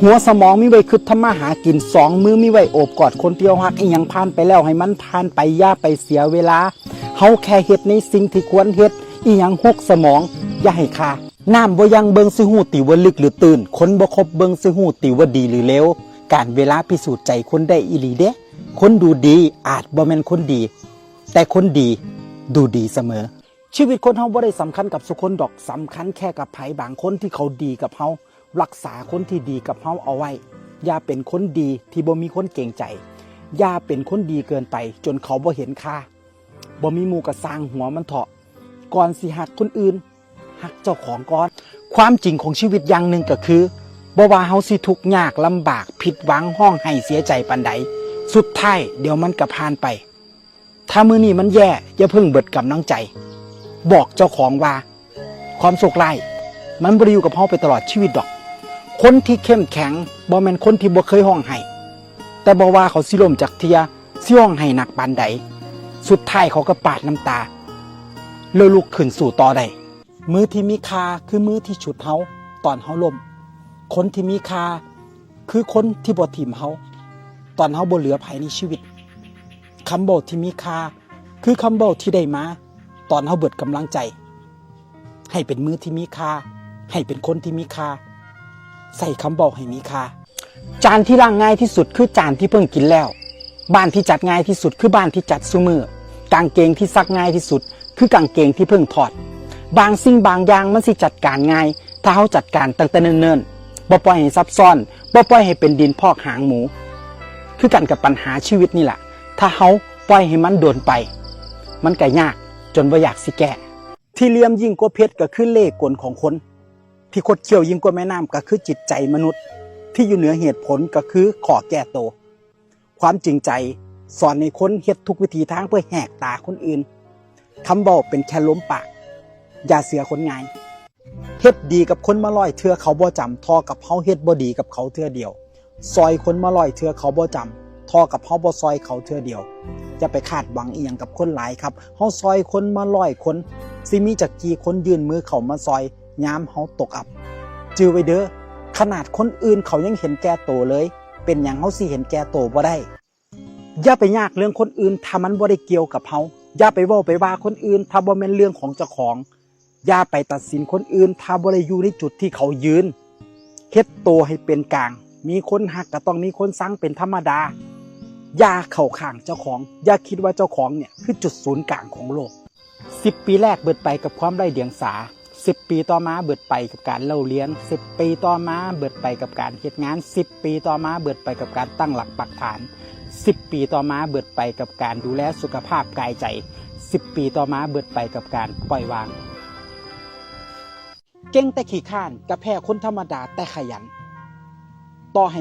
ຫົວສະໝອງມີໄວ້ຄິດທຳມາຫາກິນ, ສອງມືມີໄວ້ໂອບກອດຄົນທີ່ເຮົາຮັກ. ອີ່ຫຍັງຜ່ານໄປແລ້ວໃຫ້ມັນຜ່ານໄປ, ຢ່າໄປເສຍເວລາ. ເຮົາແຄ່ເຮັດໃນສິ່ງທີ່ຄວນເຮັດ. ອີ່ຫຍັງຫົກສະໝອງ, ຢ່າໃຫ້ຄາ. ນ້ຳບໍ່ຢັ້ງເບິ່ງຊິຮູ້ຕິວ່າລຶກຫຼືຕື້ນ, ຄົນບໍ່ຄົບເບິ່ງຊິຮູ້ຕິວ່າດີຫຼືເລວ. ການເວລາພິສູດໃຈຄົນໄດ້ອີ່ຫຼີເດ້. ຄົນດູດີອາດບໍ່ແມ່ນຄົນດີ, ແຕ່ຄົນດີດູດີສະເໝີ. ຊີວິດຄົນເຮົາບໍ່ໄດ້ສຳຄັນກັບສູ່ຄົນດອກ, ສຳຄັນແຄ່ກັບໃຜບາງຄົນທີ່ເຂົາດີກັບເຮົາ. ຮັກສາຄົນທີ່ດີກັບເຮົາເອົາໄວ້. ຢ່າເປັນຄົນດີທີ່ບໍ່ມີຄົນເກງໃຈ. ຢ່າເປັນຄົນດີເກີນໄປຈົນເຂົາບໍ່ເຫັນຄ່າ. ບໍ່ມີໝູ່ກໍຊ່າງຫົວມັນເຖາະ. ກ່ອນຊິຮັກຄົນອື່ນ, ຮັກເຈົ້າຂອງກ່ອນ. ຄວາມຈິງຂອງຊີວິດຢ່າງໜຶ່ງກໍຄື, ບໍ່ວ່າເຮົາຊິທຸກຍາກລຳບາກ, ຜິດຫວັງ, ຮ້ອງໄຫ້ເສຍໃຈປານໃດ, ສຸດທ້າຍດຽວມັນກໍຜ່ານໄປ. ຖ້າມື້ນີ້ມັນແຍ່, ຢ່າເພິ່ງເບິດກຳລັງໃຈ. ບອກເຈົ້າຂອງວ່າ ຄວາມໂຊກຮ້າຍມັນບໍ່ໄດ້ຢູ່ກັບເຮົາໄປຕະຫຼອດຊີວິດດອກ. ຄົນທີ່ເຂັ້ມແຂງບໍ່ແມ່ນຄົນທີ່ບໍ່ເຄີຍຮ້ອງໄຫ້, ແຕ່ບໍ່ວ່າເຂົາຊິລົ້ມຈັກເທື່ອ, ຊິຮ້ອງໄຫ້ໜັກປານໃດ, ສຸດທ້າຍເຂົາກໍປາດນ້ຳຕາ ແລ້ວລຸກຂຶ້ນສູ້ຕໍ່ໄດ້. ມືທີ່ມີຄ່າຄືມືທີ່ຊຸດເຮົາຕອນເຮົາລົ້ມ. ຄົນທີ່ມີຄ່າຄືຄົນທີ່ບໍ່ຖິ້ມເຮົາຕອນເຮົາບໍ່ເຫຼືອໃຜໃນຊີວິດ. ຄຳເວົ້າທີ່ມີຄ່າ ຄືຄຳເວົ້າທີ່ໄດ້ມາຕອນເຮົາເບິດກຳລັງໃຈ. ໃຫ້ເປັນມືທີ່ມີຄ່າ, ໃຫ້ເປັນຄົນທີ່ມີຄ່າ, ໃຊ້ຄຳເວົ້າໃຫ້ມີຄ່າ. ຈານທີ່ລ້າງງ່າຍທີ່ສຸດຄືຈານທີ່ເພິ່ງກິນແລ້ວ. ບ້ານທີ່ຈັດງ່າຍທີ່ສຸດຄືບ້ານທີ່ຈັດຊຸມື້. ກາງເກງທີ່ຊັກງ່າຍທີ່ສຸດຄືກາງເກງທີ່ເພິ່ງຖອດ. ບາງສິ່ງບາງຢ່າງມັນຊິຈັດການງ່າຍ ຖ້າເຮົາຈັດການຕັ້ງແຕ່ເນີນໆ, ບໍ່ປ່ອຍໃຫ້ຊັບຊ້ອນ, ບໍ່ປ່ອຍໃຫ້ເປັນດິນພອກຫາງໝູ. ຄືກັນກັບບັນຫາຊີວິດນີ້ລະ, ຖ້າເຮົາປ່ອຍໃຫ້ມັນດົນໄປ, ມັນກໍຍາກຈົນບໍ່ຢາກຊິແກ້. ທີ່ຫຼ່ຽມຍິ່ງກວ່າເພັດກໍຄືເລ່ກົນຂອງຄົນ, ທີ່ຄົດຄ້ຽວຍິ່ງກວ່າແມ່ນ້ຳກໍຄືຈິດໃຈມະນຸດ, ທີ່ຢູ່ເໜືອເຫດຜົນກໍຄືຂໍ້ແກ້ໂຕ. ຄວາມຈິງໃຈສອນໃຫ້ຄົນເຮັດທຸກວິທີທາງເພື່ອແຫກຕາຄົນອື່ນ. ຄຳເວົ້າເປັນແຄ່ລົມປາກ, ຢ່າເຊື່ອຄົນງ່າຍ. ເຮັດດີກັບຄົນມາຮ້ອຍເທື່ອເຂົາບໍ່ຈຳ ທໍ່ກັບເຮົາເຮັດບໍ່ດີກັບເຂົາເທື່ອດຽວ. ຊ່ອຍຄົນມາຮ້ອຍເທື່ອເຂົາບໍ່ຈຳ ທໍ່ກັບເຮົາບໍ່ຊ່ອຍເຂົາເທື່ອດຽວ. ຢ່າໄປຄາດຫວັງອີ່ຫຍັງກັບຄົນຫຼາຍຄັບ. ເຮົາຊ່ອຍຄົນມາຮ້ອຍຄົນ, ຊິມີຈັກກີ່ຄົນຍື່ນມືເຂົ້າມາຊ່ອຍຍາມເຮົາຕົກອັບ. ຈື່ໄວ້ເດີ້, ຂະໜາດຄົນອື່ນເຂົາຍັງເຫັນແກ່ໂຕເລີຍ, ເປັນຫຍັງເຮົາຊິເຫັນແກ່ໂຕບໍ່ໄດ້? ຢ່າໄປຍາກເລື່ອງຄົນອື່ນຖ້າມັນບໍ່ໄດ້ກ່ຽວກັບເຮົາ. ຢ່າໄປເວົ້າໄປວ່າຄົນອື່ນຖ້າບໍ່ແມ່ນເລື່ອງຂອງເຈົ້າຂອງ. ຢ່າໄປຕັດສິນຄົນອື່ນຖ້າບໍ່ໄດ້ຢູ່ໃນຈຸດທີ່ເຂົາຢືນ. ເຮັດໂຕໃຫ້ເປັນກາງ, ມີຄົນຮັກກໍຕ້ອງມີຄົນຊັງເປັນທຳມະດາ. ຢ່າເຂົ້າຂ້າງເຈົ້າຂອງ, ຢ່າຄິດວ່າເຈົ້າຂອງເນ່ຍຄືຈຸດສູນກາງຂອງໂລກ. ສິບປີແລກເບິດໄປກັບຄວາມໄຮ້ດຽງສາ, ສິບປີຕໍ່ມາເບິດໄປກັບການເລົ່າລຽນ, ສິບປີຕໍ່ມາເບິດໄປກັບການເຮັດງານ, ສິບປີຕໍ່ມາເບິດໄປກັບການຕັ້ງຫຼັກປັກຖານ, ສິບປີຕໍ່ມາເບິດໄປກັບການດູແລສຸຂະພາບກາຍໃຈ, ສິບປີຕໍ່ມາເບິດໄປກັບການປ່ອຍວາງ. ເກັ່ງແຕ່ຂີ້ຄ້ານ ກໍແພ້ຄົນທຳມະດາແຕ່ຂະຫຍັນ. ຕໍ່ໃຫ້